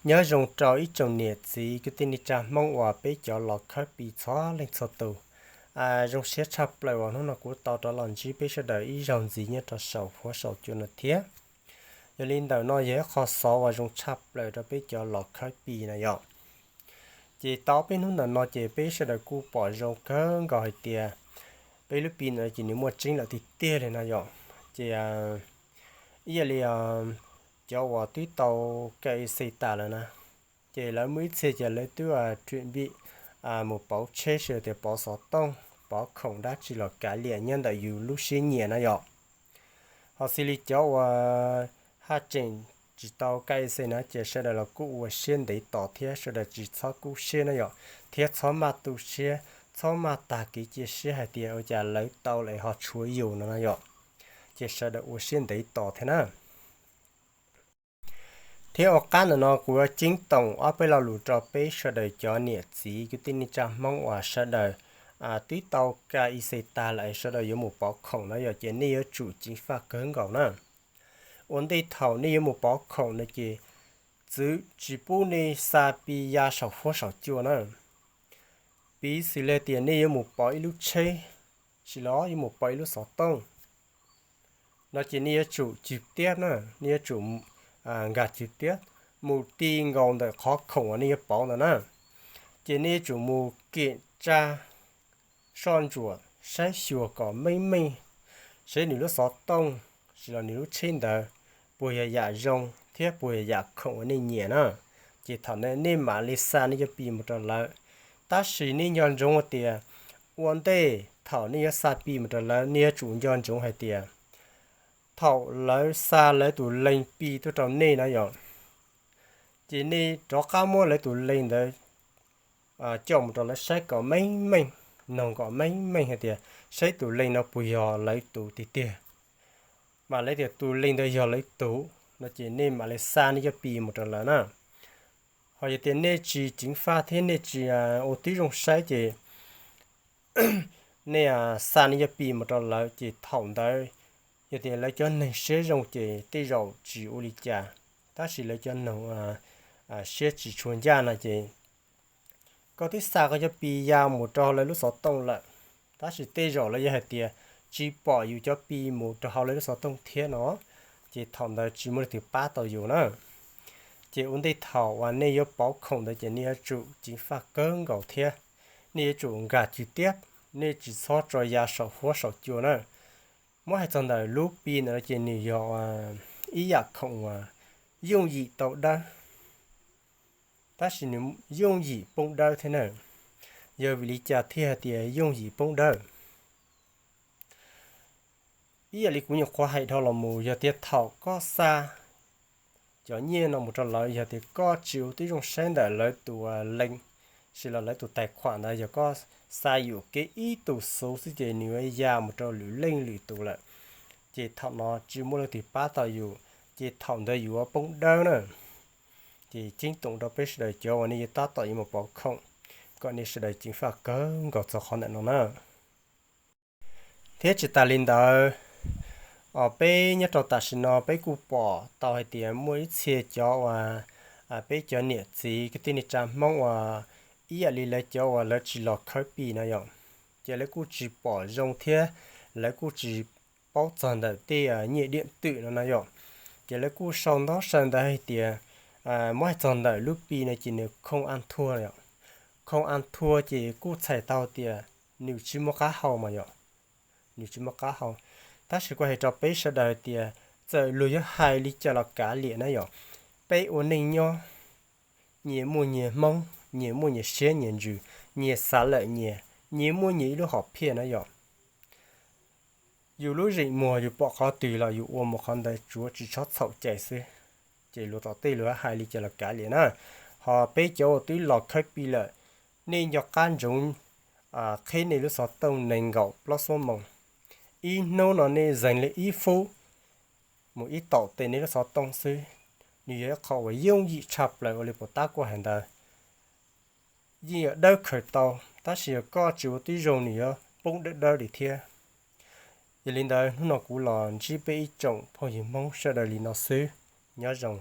Nyob zoo rau ib tsoom niam txiv kwv tij neej tsa Hmoob uas peb cov los khawb Pi txhua leej txhua tus. Zoo siab tshaj plaws uas hnub no kuv tau rov los ntsib peb sawv daws ib zaug ntxiv nyob rau saum huab saum cua no thiab. Yog li ntawm no yog ib qho xov uas zoo tshaj plaws rau peb cov los khawb Pi na yom. Ces tau peb hnub ntawm no ces peb sawv daws kuj pom zoo kawg nkaus hais tias peb lub Pi no ces nws muaj tseeb lawm tiag tiag li no yom. Ces ib yam li cov uas twb tau K Y C tas lawm na, ces lawv muaj ib txhia ces lawv twb ruam npim mus pauv tsheb sawv daws tias pauv xov tooj, pauv khoom dab tsi los kav liam nyob ntawm yus lub siab nyiam na yom. Ho xws li cov uas haj tseem tsis tau K Y C na ces sawv daws los kuj ua siab ntev tos thiab sawv daws tsis txhob kub siab na yom, thiab txhob maj tu siab, txhob maj tag kev cia siab hais tias ua cas lawv tau lawm ho tshuav yus no na yom. Ces sawv daws ua siab ntev tos thiab na. Thiab ua qab ntawm no kuv yuav ceeb toom ob peb lo lus rau peb sawv daws cov niam txiv kwv tij neej tsa Hmoob uas sawv daws twb tau K Y C tas lawm sawv daws yuav mus pauv khoom na yom, ces nej yuav tsum ceev faj kawg nkaus na. Ua ntej thaum nej yuav mus pauv khoom no ces txwv tsis pub nej xa Pi ya saum huab saum cua na. Piv xws li tias nej yuav mus pauv ib lub tsheb, tsis los yuav mus pauv ib lub xov tooj no ces nej yuav tsum cwg tiab na, nej yuav tsum nkag cwg tiab mus ti nkaus ntawm qhov khoom uas nej yuav pauv ntawd na. Ces nej yuav tsum mus kiam tsa soj ntsuam saib xyuas kom meej meej, saib nws lub xov tooj tsis los nws lub tsheb ntawd puas yog yam zoo thiab puas yog yam khoom uas nej nyiam na. Ces thaum ntawd nej mam li xa nej cov Pi mus rau lawv. Tab sis nej nco ntsoov hais tias ua ntej thaum nej yuav xa Pi mus rau lawv nej yuav tsum nco ntsoov hais tias thaum lawv xa lawv tus leej Pi tuaj rau nej na yom, ces nej rov qab muab lawv tus leej ntawd coj mus rau lawv saib kom meej meej, noog kom meej meej hais tias saib tus leej no puas yog lawv tus tiag tiag. Mam li tias tus leej ntawd yog lawv tus no ces nej mam li xa nej cov Pi mus rau lawv na. Ho yog tias nej tsis ceev faj thiab nej tsis ua tib zoo saib ces nej xa nej cov Pi mus rau lawv ces thaum ntawd yog tias lawv cov neeg siab zoo ces tej zaum tsis ua li cas, tab sis lawv cov neeg siab tsis tshua ncaj no ces koj twb xa koj cov Pi ya mus rau lawv lub xov tooj lawm, tab sis tej zaum lawv yog hais tias tsis pom yus cov Pi mus rau hauv lawv lub xov tooj thiab no, ces thaum ntawd tsis muaj leej twg pab tau yus na. Ces ua ntej thaum uas nej yuav pauv khoom ntawd ces nej yuav tsum ceev faj kawg nkaus thiab, nej yuav tsum nkag cwg tiab, nej tsis txhob tso ya saum huab saum cua na. Muab hais txog ntawm lub Pi ntawd ces nws yog ib yam khoom uas yooj yim tau dawb, tab sis nws yooj yim poob dawb thiab na. Yog vim li cas thiaj hais tias yooj yim poob dawb? Ib yam li kuv nyuam qhuav hais dhau los mus, yog tias thaum koj xa cov nyiaj no mus rau lawv, yog tias koj tsis ua tib zoo saib ntawm lawv tus leej, sis los lawv tus tais khuam ntawd, yog koj xa yuam kev ib tus xuv xwb ces nws yuav ya mus rau lwm leej lwm tus lawm, ces thaum no tsis muaj leej twg pab tau yus, ces thaum ntawd yus yuav poob dawb na. Ces ceeb toom rau peb sawv daws cov uas nej yuav tab tom yuav mus pauv khoom, kom nej sawv daws ceev faj kawg nkaus txog qhov ntawm no na. Thiab tsis tas li ntawd, peb nyob rau tam sim no peb kuj pom tau hais tias muaj ib txhia cov uas peb cov niam txiv kwv tij neej tsa Hmoob uas ib yam li lawv cov uas lawv tsis los khawb Pi no yom, ces lawv kuj tsis pom zoo thiab lawv kuj tsis paub txog ntawm tej nyiaj diam twm no no yom. Ces lawv kuj sau ntaub saw ntawv hais tias, muab hais txog ntawm lub Pi no ces nws khoo a thua, khoo a thua ces kuj txhais tau tias nws tsis muaj qab hau mas yom, nws tsis muaj qab hau. Tab sis kuv hais rau peb sawv daws hais tias txawm luag yuav hais li cas los kav liam na yom, peb ua neej nyob nyias muaj nyias hmoob, nyias muaj nyias siab nyias ntsws, nyias xav lawm nyias, nyias muaj nyias ib lub hom phiaj na yom. Yus lub zeem muag yus pom qhov twg los yus ua mus qhov ntawd, tsuav tsis txhob txhaum cai xwb. Ces luag tom tej luag hais li cas los kav liam na. Ho peb cov uas twb los khawb Pi lawm, nej nco qab ntsoov qhib nej lub xov tooj nees nkaum plaub xuab moos. Ib hnub no nej zeeg li ib fub mus ib taum tes nej lub xov tooj xwb, nws yog ib qho uas yooj yim tshaj plaws ua li puas tab kuj hais ntawd. Yeej yuav dawb khaws tau, tab sis yog koj tsis ua tib zoo nws yuav poob dawb dawb li thiab. Yog li ntawd hnub no kuv los ntsib peb ib tsoom phooj ywg Hmoob sawv daws li no xwb. Nyob zoo.